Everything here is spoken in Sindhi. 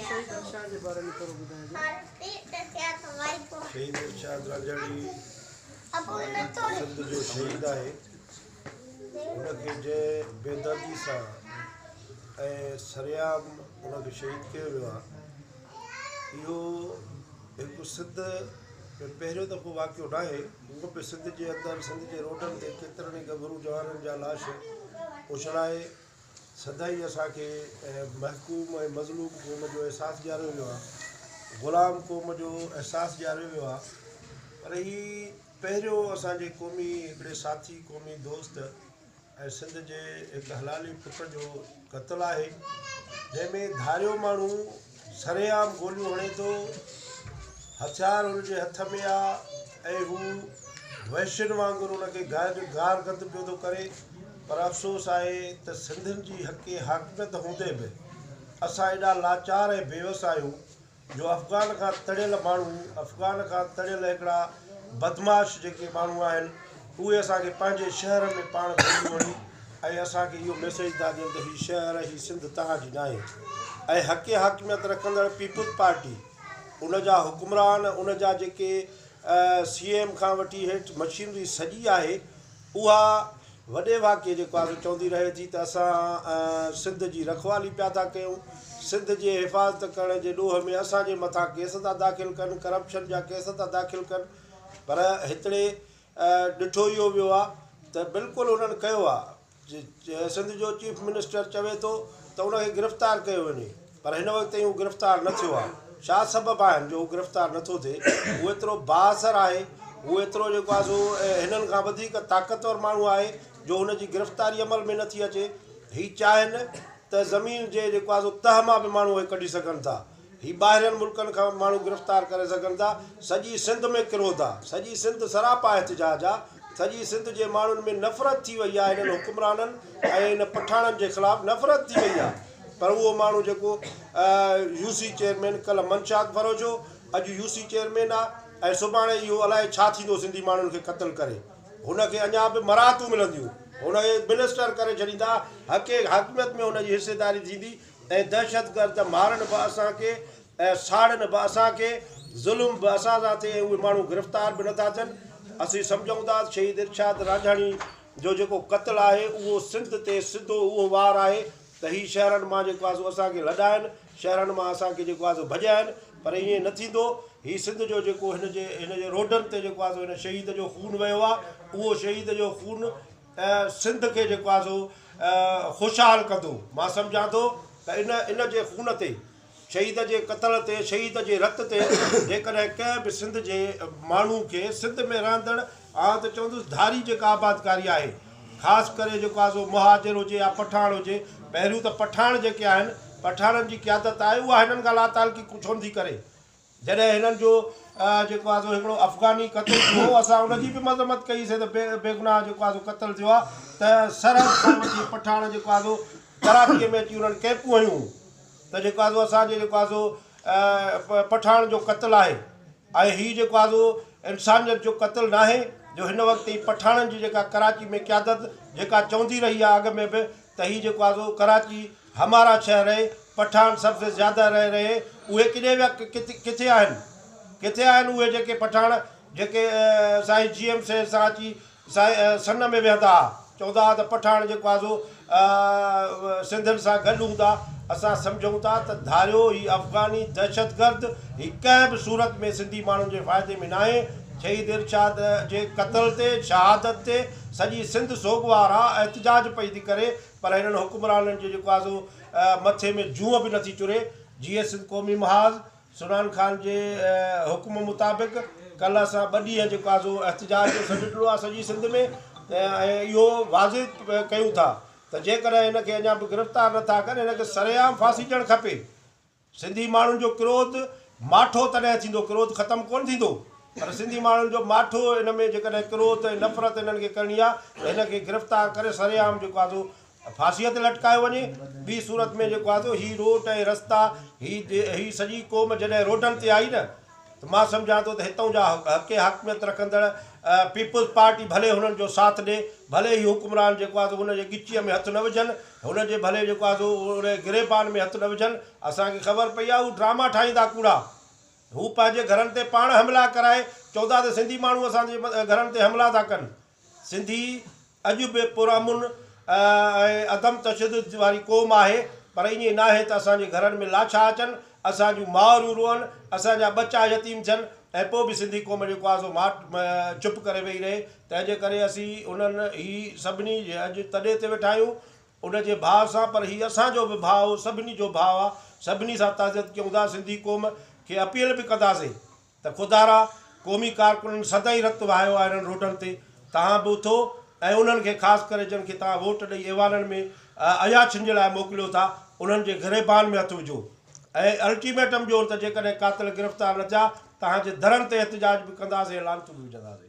شهيد ارشاد جي باري ۾ ٿورو ٻڌائجو. شهيد ارشاد رانجهاڻي سنڌ جو شهيد آهي. ان کي جنهن بيدردي سان ۽ سرعام ان کي شهيد ڪيو ويو آهي اهو هڪ سنڌ ۾ پهريون دفعو واقعو ناهي. هونء به سنڌ جي اندر سنڌ جي روڊن تي ڪيترن ئي ڳڀرو جوانن جا لاش اڇلائي سدائين اسان کي محڪوم ۽ مظلوم قوم جو احساس ڏياريو ويو آهي، غلام قوم جو احساس ڏياريو ويو آهي پر هي پهريون اسان جي قومي هڪڙي ساٿي، قومي دوست ۽ سنڌ جي هڪ حلالي پٽ جو قتل آهي، جنهن ۾ ڌاريو ماڻهو سرعام گوليون هڻي ٿو، هٿيار هن جي هٿ ۾ آ ۽ هو وحشين وانگر ان کي گار گند پيو ٿو ڪري پر افسوس آهي ته سنڌين جي حق حاڪميت هوندي به اسان ايڏا لاچار ۽ بيوس آهيون جو افغان کان تڙيل ماڻهو، افغان کان تڙيل هڪڙا بدمعاش جيڪي ماڻهو آهن اهي اسان کي پنهنجي شهر ۾ پاڻ گوليون هڻي ۽ اسان کي اهو ميسيج ٿا ڏين ته هي شهر هي سنڌ توهان جي ناهي ۽ حق حاڪميت رکندڙ پيپلز پارٽي ان جا حڪمران ان جا جيڪي سي ايم کان وٺي هيٺ مشينري سڄي آهي اها وڏي واڪي جيڪو آهي سو چوندي رهي ٿي ته اسان سنڌ جي رکوالي پيا ٿا ڪيون، سنڌ جي حفاظت ڪرڻ جي ڏوهه ۾ اسان جي مٿان ڪيس ٿا داخل ڪن، ڪرپشن جا ڪيس ٿا داخل ڪن پر هتڙي ڏٺو اهو ويو آهي ته بلڪل انهن ڪيو آهي. سنڌ جو چيف منسٽر چوي ٿو ته ان کي گرفتار ڪيو وڃي پر هن وقت تائين هو گرفتار نه ٿيو آهي ڇا سبب آهن جو هو گرفتار نه ٿو ٿئي هو ايترو بااثر آهي هو ايترو جيڪو آهي سو هنن کان وڌيڪ طاقتور ماڻهو آهي جو هن جي گرفتاري عمل ۾ نه ٿي اچي هي چاهين ته زمين جي جيڪو آهي سو تهه مان به ماڻهو کي ڪڍي سگهن ٿا هي ٻاهرين ملڪن کان ماڻهو گرفتار ڪري سگهن ٿا، سڄي سنڌ ۾ ڪروڌ آ، سڄي سنڌ سراپا احتجاج آ، سڄي سنڌ جي ماڻهن ۾ نفرت ٿي وئي آ هنن حڪمرانن ۽ هن پٺاڻن جي خلاف نفرت ٿي وئي آ پر اهو ماڻهو جيڪو يو سي چيئرمين ڪلهه منشيات فروش هو اڄ يو سي چيئرمين آ ۽ سڀاڻي اهو الائي ڇا ٿيندو سنڌي ماڻهن کي قتل ڪري هن کي اڃا به مراعتون ملنديون هن کي منسٽر ڪري ڇڏيندا حق حاڪميت ۾ هن جي حصيداري ٿيندي ۽ دهشتگرد مارن به اسان کي ۽ ساڙن به اسان کي، ظلم به اسان سان ٿئي ۽ اهي ماڻهو گرفتار به نٿا ٿين. اسين سمجهون ٿا ته شهيد ارشاد رانجهاڻي جو جيڪو قتل آهي اهو سنڌ تي سڌو اهو وار آهي ته هي شهرن مان جيڪو آهي سو اسان کي لڏائن، شهرن مان اسان کي جيڪو آهي سو ڀڄائن پر ائين نه ٿيندو. هي سنڌ جو جيڪو هن جي هن جي روڊن تي جيڪو آهي سو هن شهيد جو خون وهيو آهي اهو شهيد جو خون سنڌ کي جيڪو آهي سو خوشحال ڪندو. مان سمجهان ٿو ته ان ان جي خون تي، شهيد جي قتل تي، شهيد جي رت تي جيڪڏهن ڪنهن به سنڌ جي ماڻهو کي سنڌ ۾ رهندڙ آئون ته چوندس ڌاري جيڪا آبادڪاري آهي خاص ڪري جيڪو آهي سو مهاجر هجي يا پٺاڻ هجي پهريون ته پٺاڻ جيڪي آهن پٺاڻن جي قيادت آهي اها هنن کان لاتعلقي ڇو نٿي ڪري جڏهن هنن جو جيڪو آهي سو هڪڙو افغاني قتل ٿيو هو اسان ان جي به مذمت ڪئي سي ته بيگناهه جيڪو آهي سو قتل ٿيو آهي ته سرحد کان وٺي پٺاڻ جيڪو آهي سو ڪراچيء ۾ اچي انهن ڪئمپون هنيون ته جيڪو آهي سو اسان جي جيڪو آهي سو پٺاڻ جو قتل آهي ۽ هي جيڪو آهي سو انسانيت جو قتل ناهي جو هن وقت هي پٺاڻن جي جيڪا ڪراچي ۾ قيادت جيڪا چوندي رهي آهي اڳ ۾ به ته هي جيڪو آهي سو ڪراچي همارا شهر هي، پٺاڻ سب سي زياده رهه رهي هي، اهي ڪڏي ويا ڪٿي آهن؟ ڪٿي آهن اهي جيڪي پٺاڻ جيڪي سائين جي ايم سيد سان اچي سائين سن ۾ ويهندا ها چوندا ها ته پٺاڻ جيڪو آهي سو سنڌين سان گڏ هوندا اسان سمجهون ٿا ته ڌاريو هي افغاني دهشتگرد هي ڪنهن به صورت ۾ سنڌي ماڻهن جي فائدي ۾ ناهي شهيد ارشاد جي قتل تي شهادت تي سڄي سنڌ سوڳوار آ احتجاج پئي ٿي ڪري پر هنن حڪمرانن جي جيڪو آهي سو مٿي ۾ جونء به نٿي چري. جيئي سنڌ قومي محاذ سنان خان جي حڪم مطابق ڪلهه اسان ٻه ڏينهن جيڪو آهي سو احتجاج جو سڏ ڏنو آهي سڄي سنڌ ۾ ۽ اهو واضح ڪيون ٿا ته جيڪڏهن هن کي اڃا به گرفتار نٿا ڪن هن کي سرعام ڦاسي ڏيڻ کپي. سنڌي ماڻهن جو ڪروڌ ماٺو تڏهن ٿيندو، ڪروڌ ختم ڪونه ٿيندو، پر سنڌي ماڻهن جو ماٺو ان ۾ جيڪڏهن ڪروڌ ۽ نفرت انهن کي ڪرڻي آهي ته هن کي گرفتار ڪري سرعام جيڪو آهي سو ڦاسيء تي لٽڪايو وڃي. ٻي صورت ۾ جيڪو آهي سو هي روڊ ۽ رستا، هي هي سڄي قوم جڏهن روڊن تي آئي نه ته مان سمجهان ٿو ته هتئون جا حق حاڪميت رکندڙ پيپلز پارٽي ڀلي هنن جو ساٿ ڏي، ڀلي هي حڪمران جيڪو آهي سو هن جي ڳچيء ۾ هٿ نه وجهن، هن جي ڀلي جيڪو آهي سو ان جي گريبان ۾ هٿ نه وجهن، اسان کي خبر پئي آهي هو ڊراما ٺاهيندا ڪوڙا. هو پنهنجي گهرن تي پاڻ حملا ڪرائي چوندا ته سنڌي ماڻهو اسان جي گهرن تي حملا ٿا ڪن. سنڌي اڄ به پرامن ۽ عدم تشدد واري قوم آهي پر ائين ناهي ته اسان جي گهرن ۾ لاڇا اچن، اسان جون مائرون روئن، اسان جا ٻچا يتيم ٿين ۽ پوء به سنڌي قوم جيڪو آهي سو ماٺ چپ ڪري ويهي رهي. تنهن جي ڪري اسين انهن هي سڀني اڄ تڏي تي ويٺا آهيون ان جي ڀاء سان پر هي اسان جو به ڀاء هو سڀني جو ڀاء آ سڀني سان تعزيت ڪيون ٿا سنڌي قوم کي اپيل به ڪنداسين ته خدارا قومي ڪارڪنن سدائين رت وهايو آ انهن روڊن تي توهان به اٿو ۽ انهن کي خاص ڪري جن کي توهان ووٽ ڏئي ايوانن ۾ عياشين جي لاء موڪليو ٿا انهن جي گريبان ۾ هٿ وجهو ۽ الٽيميٽم ڏيو ته جيڪڏهن قاتل گرفتار نه ٿيا توهان جي درن تي احتجاج به ڪنداسين ۽ لعنتون به وجهنداسين.